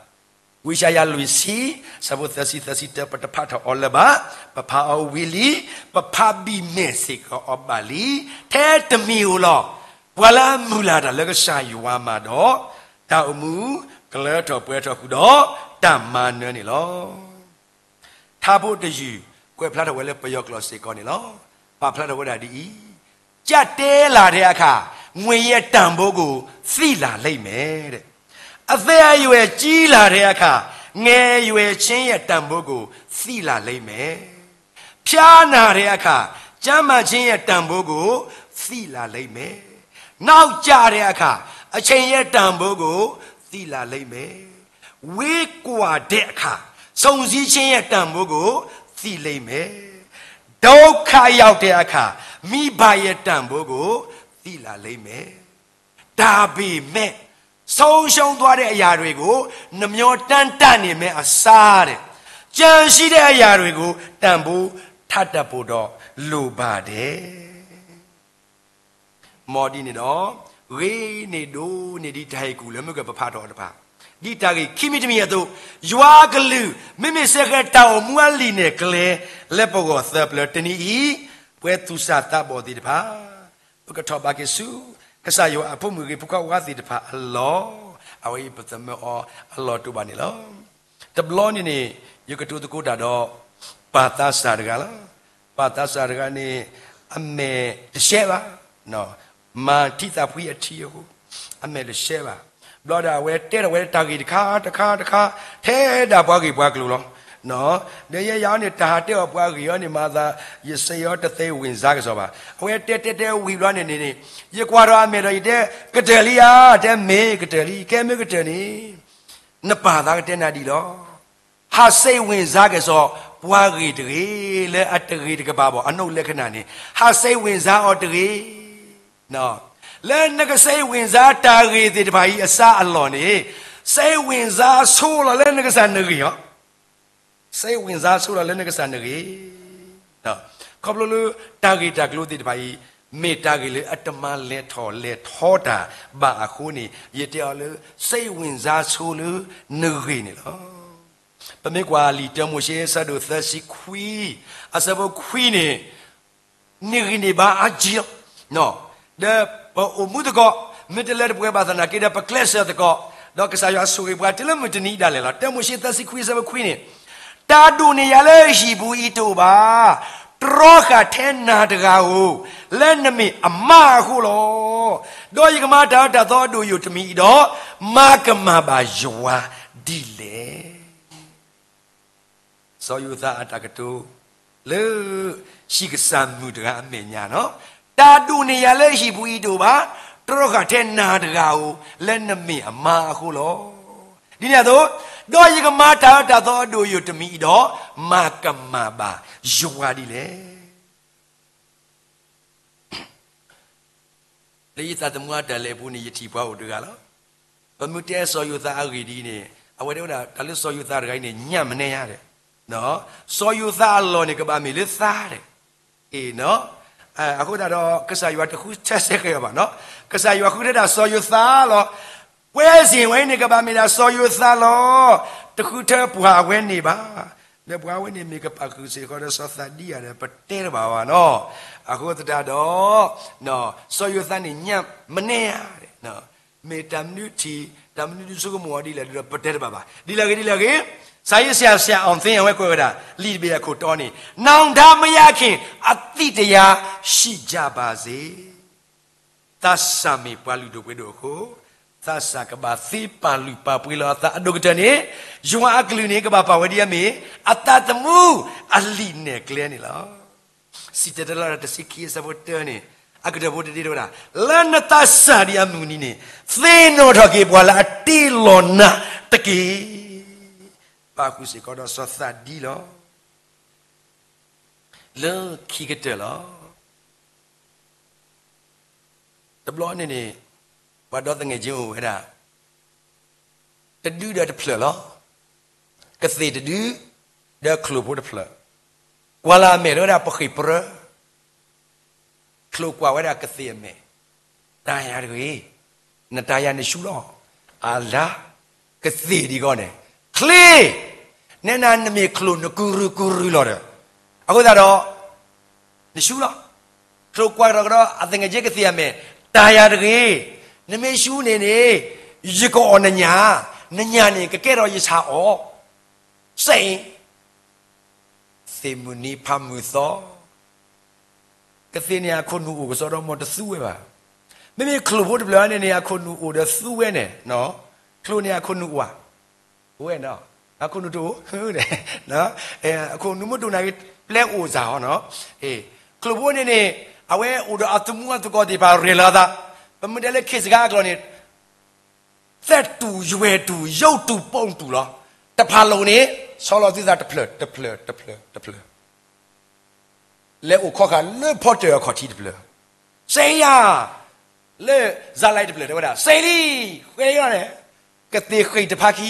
ဝံယၡါယၤလွံၢ်ဆံ, ဆၢဖိသၢဆံ သၢဆံတၢ ပတဖးထီၣ်အီၤလၢၤဘၣ်, ပဖးအီၤဝံၤလံ, ပဖးဘံၣ်မဲာ်စ့ၢ်ကီးအီၤဘၣ်လံ, ထဲတမံၤဧိၤလီၤ. ပှၤလၢအမုၢ်လၢ်တၢ်လၢကစၢ်ယွၤမးဒီး, တၢ်အိၣ်မူကလၢထီၣ်ပှဲၤထီၣ်ဃုာ်ဒီးတၢ်မၤနၢၤန့ၣ်လီၤ. ထါဖိတယုၢ် ကွဲးဖျါထီၣ်ဝဲလၢပယီၤကျိာ်စ့ၢ်ကီးန့ၣ်လီၤ. ပာ်ဖျါထီၣ်ဝဲဒၣ်ဒ်အံၤ, ကျပ်တည်းလာတဲ့အခါ, ငွေရဲ့တန်ဖိုးကို သိလာလိမ့်မယ်တဲ့. အသက်အရွယ်ကြီးလာတဲ့အခါ, ငယ်ရွယ်ခြင်းရဲ့တန်ဖိုးကို သိလာလိမ့်မယ်. ဖျားနာတဲ့အခါ, ကျန်းမာခြင်းရဲ့တန်ဖိုးကို သိလာလိမ့်မယ်. နောက်ကျတဲ့အခါ, အချိန်ရဲ့တန်ဖိုးကို သိလာလိမ့်မယ်. ဝေးကွာတဲ့အခါ, စုံစည်းခြင်းရဲ့တန်ဖိုးကို သိလိမ့်မယ်. ဒုက္ခရောက်တဲ့အခါ, မိဘရဲ့တန်ဖိုးကို သိလာလိမ့်မယ်. ဒါပေမဲ့, ဆုံးရှုံးသွားတဲ့အရာတွေကို နှမျောတမ်းတနေမယ့်အစားတဲ့, ကျန်ရှိတဲ့အရာတွေကို တန်ဖိုးထားတတ်ဖို့တော့ လိုပါတယ်. မ်ဒ်န့ၣ်ဒီး, ဂ့ၤန့ၢ်ဒိၣ်န့ၢ်ဒံးတၢ်ဟ့ၣ်ကူၣ်လၢမုၢ်ကပဖးထီၣ်အီၤတဖၣ်, ဒ်တၢ်ဂ့ၢ်ခံမံၤတမံၤအသိး, ယွၤအကလုၢ်, မ့မ့ၢ်စ့ၢ်ကီးတၢ်အိၣ်မူအလံာ်နဲၣ်ကျဲ လၢပဂီၢ်သၢပျၢၤတနံၤအံၤ, ပှၤသူၣ်စၢ်သးဘီၣ်သ့ၣ်တဖၣ် ပကထီၣ်ဘးက့ၤဆူ ကစၢ်ယွၤအဖိမုၣ်ဂ့ၤ ဖိခွါဝါသ့ၣ်တဖၣ်အလီၢ်, အဝဲအံၤပသမၢအီၤအလီၢ်တအိၣ်ဘၣ်န့ၣ်လီၤ. တဘျီန့ၣ်န့ၣ်, ယကတိၤသကိးတၢ်ဒီး ပၢ်သးစၢ်တဂၤလီၤ. ပၢ်သးစၢ်တဂၤန့ၣ် အမဲာ်တရှဲဘၣ်, မၤထံသးဖှံအထံအဃိ, အမဲာ်တရှဲဘၣ်. ဘျီဒီးအဝဲတဲထီၣ်ဝဲတၢ်ဂ့ၢ်တခါတခါတခါ, ထဲဒၣ်ပှၤဂ့ၢ်ပှၤကျိၤလီၤ. ဒီးယဲယၤအီၤန့ၣ် တၢ်ဟးတဲအီၤပှၤဂ့ၢ်အီၤန့ၣ် မၤသး ယစ့ၢ်အီၤတသ့ဝင်စားကစီၣ်ဘၣ်. အဝဲတဲတဲတဲဝံၤဘျီန့ၣ်န့ၣ်, ယကွၢ်ဒီးအမဲာ်ဒီးယတဲ, ကတၢၢ်လံဧါ, တဲမ့ၢ်ကတၢၢ်လံ, ကဲမ့ၢ်ကတၢၢ်န့ၣ် နပၢ်သးကတဲနၤဒ်လီၤ. ဟးစ့ဝင်စားကစီၣ် ပှၤဂ့ၢ်တဂ့ၤ, လၢအတဂ့ၤတကပၤဘၣ် အနိၣ်လက္ခဏာန့ၣ်, ဟးစ့ဝင်စားအီၤတဂ့ၤ. လၢနကစ့ဝင်စားတၢ်ဂ့ၢ်သ့ၣ်တဖၣ်အံၤအစါအလီၢ်န့ၣ်, စ့ဝင်စားဆိလီၤလၢနကစၢ်နဂ့ၢ်လီၤ. စ့ဝင်စားဆိလီၤလၢနကစၢ်နဂ့ၢ်. ခီဖျိလၢတၢ်ဂ့ၢ်တၢ်ကျိၤသ့ၣ်တဖၣ်အံၤ, မ့ၢ်တၢ်ဂ့ၢ်လၢအတမၤလဲၤထီၣ်လဲၤထီတၢ်ဘၣ်အဃိန့ၣ်, ယတဲအီၤလၢ စ့ဝင်စားဆိလၢနဂ့ၢ်န့ၣ်လီၤ. ပမ့ၢ်ကွၢ်လံာ်တၢမိၤၡ့အဆၢဒိၣ်သၢဆံခွံ, အဆၢဖိခွံန့ၣ်, န့ၢ်ဂံၢ်န့ၢ်ဘါအါကံလီၤ. ဒီးပအိၣ်မူသကိး, မ့ၢ်တလၢတပှဲၤဘၣ်သနာ်က့ဒီး ပကျဲးစၢးသကိး, ဒီးကစၢ်ယွၤဆိၣ်ဂ့ၤပှၤတုၤလၢမုၢ်တနံၤဒၣ်လဲာ်လီၤ. တၢမိၤၡ့သၢဆံခွံအဆၢဖိခွံန့ၣ်, တၢ်ဒိၣ်န့ၢ်ယၤလၢဟံၣ်ပူၤအံၤတအိၣ်ဘၣ်, တြီဃာ်ထဲနၤတဂၤဧိၤ, လၢနမ့ၢ်အမါအဃိလီၤ. ဒီးယကမၤတၢ်အၢတၢ်သီအဒိၣ်ယိာ်တမံၤအံၤဒီး, မၤကမၣ်ဘၣ်ယွၤဒ်လဲၣ်. စီၤယိၤသးအတၢ်ကတိၤ လၢဟံၣ်ကစၢ်မုၣ်တဂၤအမဲာ်ညါလီၤ. တၢ်ဒိၣ်န့ၢ်ယၤလၢဟံၣ်ပူၤအံၤတအိၣ်ဘၣ်, တြီဃာ်ထဲနၤတဂၤဧိၤ, လၢနမ့ၢ်အမါအဃိလီၤ. ဒ်န့ၣ်အသိး, ဒီးယကမၤတၢ်အၢတၢ်သီအဒိၣ်ယိာ်တမံၤအံၤဒီး, မၤကမၣ်ဘၣ်ယွၤဒ်လဲၣ်. လၢယသးသမူအတၢ်လဲၤအပူၤန့ၣ် ယထံၣ်ပှၤအိၣ်တဂၤလီၤ. ပမ့ၢ်တဲစီၤယိၤသးအဂ့ၢ်ဒ်အံၤန့ၣ်, အဝဲတဲဝဲဒၣ် တၢ်လၢစီၤယိၤသးတဂၤအံၤန့ၣ် ညၣ်မနဲယါဒီး, စီၤယိၤသးအလီၢ်န့ၣ် ကဘၣ်မ့ၢ်လၢသါဒီး, အ့ၣ်, အဃိသတးဒီး ကစၢ်ယွၤတဃုထၢစ့ၢ်ကီးအီၤဘၣ်, ကစၢ်ယွၤဃုထၢဒၣ်စီၤယိၤသးလီၤ. ကွဲးစ့ၢ်ဝဲအံၤန့ၣ် ကဘၣ်မ့ၢ်ဒၣ်စီၤယိၤသးလီၤ. တဃုထၢပှၤအဝဲန့ၣ်ဘၣ်. ဒီးပှၤဝဲန့ၣ်မ့ၢ်ကပာ်ဃုာ်စ့ၢ်ကီးဒီးစီၤသးဒံယၤဒီး ပတဲတဘၣ်ဘၣ်နီၤ. အဃိသတးဒီး စီၤယိၤသးန့ၣ်ညၣ်မနဲယါဒီး မ့ၢ်တၢ်မနုၤထံၣ် တၢ်မနုၤဒုးဆိကမိၣ်အီၤဒ်လဲၣ်ဒီးပတဲတဘၣ်ဘၣ်. ဒ်လဲၣ်ဂ့ၤ ဒ်လဲၣ်ဂ့ၤ, စၤယ့းဆရာ ဆရာအောင်သိန်း အဝဲကွဲးဝဲဒၣ် လံာ်တဘ့ၣ်အခိၣ်တီန့ၣ် နောင်တမရခင် အသည့်တရားရှိကြပါစေ. သးစၢ်မ့ၢ်ပှၤလုၢ်ဒိၣ်ပှ့ၤဒိၣ်အဃိ, သးစၢ်ကဘၣ်သ့ပာ်လုၢ်ပာ်ပှ့ၤလီၤအသးအဒိၣ်ကတၢၢ်န့ၣ်, ယွၤအကလုၢ်န့ၣ် ကဘၣ်ပာ်ဝဲဒ်အမ့ၢ် အသးသမူအလံာ်နဲၣ်ကျဲန့ၣ်လီၤ. စံၣ်တဲၤတဲလီၤတဆံခံအဆၢဖိတၢန့ၣ်, အကတၢၢ်ဖိတဒ့တဲဝဲဒၣ်, လၢနသးစၢ်ဒံးအမုၢ်နံၤန့ၣ်, သ့ၣ်နီၣ်ထီၣ်က့ၤပှၤလၢအတ့လီၤနၤတက့ၢ်. ပာ်ဃုာ်စ့ၢ်ကီးဒီးစီၤသးဒံလီၤ. လၢခံကတၢၢ်လီၤ. တဘျီန့ၣ်န့ၣ်, ပှၤဒီသငဲၣ်ကၠ့အိၣ်ဝဲဒၣ် တဒုဒီးတဖျၢၣ်လီၤ. ကသ့ၣ်တဒု, ဒီးချိၣ်ဖိတဖျၢၣ်, ကွၢ်လၢအမဲာ်လၢဝဲဒၣ်ပဃ့ၢ်ပြၢ, ချိၣ်ကွၢ်ဝဲဒၣ်ကသ့ၣ်အမဲာ်, တၢ်ယၤတဂ့ၤ, နတၢ်ယၤန့ၣ်ဆူလီၤ. အလါ, ကသ့ၣ်ဒ်ဂီၢ်န့ၣ်, ချ့, နဲနၤနမ့ၢ်ချိၣ်နကုၢ်ရုၢ်ကုၢ်ရုၢ်လီၤဒီး, အဃိသတးဒီး နရှူလီၤ. ချိၣ်ကွၢ်ကဒီးကဒီး အသကဲးကသ့ၣ်အမဲာ်, တၢ်ယၤတဂ့ၤ, နမ့ၢ်ရှူန့ၣ်န့ၣ် ယကအီၣ်နညၣ်, နညၣ်န့ၣ်ကကဲထီၣ်ယဆၣ်အီၣ်, စဲအံၤ သ့ၣ်မုၢ်နံၤဖးမုၢ်သီ, ကသ့ၣ်န့ၣ်အခိၣ်နူာ်အိၣ်ကစီဒီး မ်တသူဝဲဘၣ်. မ့မ့ၢ်ချိၣ်ဖိတဖျၢၣ်န့ၣ်န့ၣ် အခိၣ်နူာ်အိၣ်ဒီးသူဝဲန့ၣ်, ချိၣ်န့ၣ်အခိၣ်နူာ်အိၣ်ဧါ, အိၣ်ဝဲ, အခိၣ်နူာ်တအိၣ်, အခိၣ်နူာ်မ့ၢ်တအိၣ်နၤဂ့ၤ ပျဲအိၣ်စၢ်ဟီနီၤ. ချိၣ်ဖိန့ၣ်န့ၣ် အဝဲအိၣ်ဒီးအသူမူအသကိးသ့ၣ်တဖၣ်ရဲၣ်လီၤအသး, ပမ့ၢ်တဲလၢခ့ၣ်စကၤအကျိာ်န့ၣ် သဲးတူာ်ယွဲၢ်တူာ် ယိးတူာ်ပိာ်တူာ်လီၤ. တဖၣ်လိာ်န့ၣ် ဆီလီၤသုသးတဖျၢၣ် တဖျၢၣ် တဖျၢၣ် တဖျၢၣ်, လဲၤအိၣ်ခီဃာ်လၢဖီတၢၣ်အခီၣ်ထံးတဖျၢၣ်, စဲယၤ, လၢစးလဲတဖျၢၣ် တဲဝဲဒၣ် စဲလံ, ဃဲလံလီၤန့ၣ်, ကသ့ၣ်ဃ့ၢ်တဖၣ်ခံ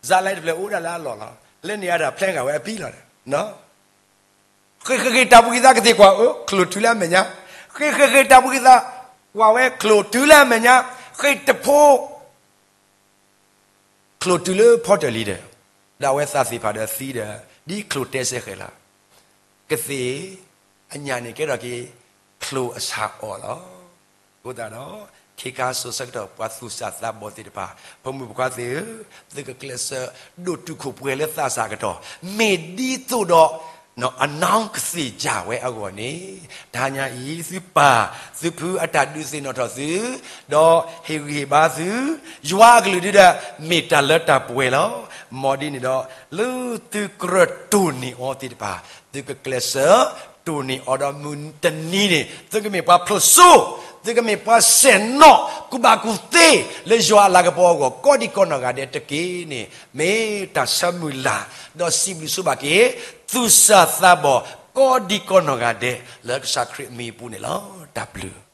စးလဲတဖျၢၣ်အိၣ်ဒၣ်လၢအလီၢ်လီၤ, လၢန့ၣ်အတၢ်ဖျဲဂၤဝဲအပံၤလီၤ. ဃ့ၢ်ဃ့ၢ်ဃ့ၢ်တၢ်ဘှံးသးကသ့ၣ်ကွၢ်အၢ ချိၣ်တုၤလၢအမဲာ်ညါ, ဃ့ၢ်ဃ့ၢ်ဃ့ၢ်တၢ်ဘှံးသး ကွၢ်ဝဲချိၣ်တုၤလၢအမဲာ်ညါ, ဃ့ၢ်တဖိ ချိၣ်တုၤလၢဖီတၢၣ်လံဒီး, ဒီးအဝဲသးသ့ၣ်တဖၣ်ဒီးသံဒီး, ဒ်ချိၣ်တဲစဲဃဲၤလီၤ, ကသ့ၣ်အညၣ်န့ၣ်ကဲထီၣ်က့ၤ ချိၣ်အဆၣ်အီၣ်လီၤ. အဃိသတးဒီး ခ့ခါစိၤဆၢကတီၢ်ပှၤသူၣ်စၢ်သးဘီၣ်သ့ၣ်တဖၣ်, ဖိမုၣ်ဖိခွါသ့ၣ်ဧၢ, သုကကျဲးစၢးဒိၣ်တုာ်ခိၣ်ပှဲၤလၢသးစၢ်ကတီၢ်, မ့ၢ်ဒ်သိးဒီး အနီၢ်ကသ့ၣ်ကၢ်ဝဲအဂီၢ်န့ၣ်, တဟါညါအံၤ သုပၢ် သုဖုအတၢ်ဒုးသ့ၣ်နီၣ်ထီၣ်သု, ဒီးဟ့ၣ်ဂံၢ်ဟ့ၣ်ဘါသု, ယွၤအကလုၢ်ဒုဒီး မ့ၢ်တၢ်လၢတၢ်ပှဲၤလီၤ. မ်ဒ်န့ၣ်ဒီး လၢသုကြၢးတိၢ်န့ၢ်အီၤသ့ၣ်တဖၣ်, သုကကျဲးစၢးတိၢ်န့ၢ်အီၤဒီးမုၢ်တနံၤန့ၣ် သုကမ့ၢ်ပှၤဖျိးစိ, သုကမ့ၢ်ပှၤဆဲးနီၣ် ကူၣ်ဘၣ်ကူၣ်သ့ လၢယွၤအလၤကပီၤအဂီၢ် ကိးဒံးကိးနီၢ်ဂၤဒဲးတက့ၢ်န့ၣ် မ့ၢ်တၢ်ဆၢမုၢ်လၢ်, ဒီးစံးဘျုးဆိဘၣ်က့ၤ သူၣ်စၢ်သးဘီၣ် ကိးဒံးကိးနီၢ်ဂၤဒဲး လၢကစၢ်ခရံာ်အမံၤအပူၤန့ၣ်လီၤ. တၢ်ဘျုး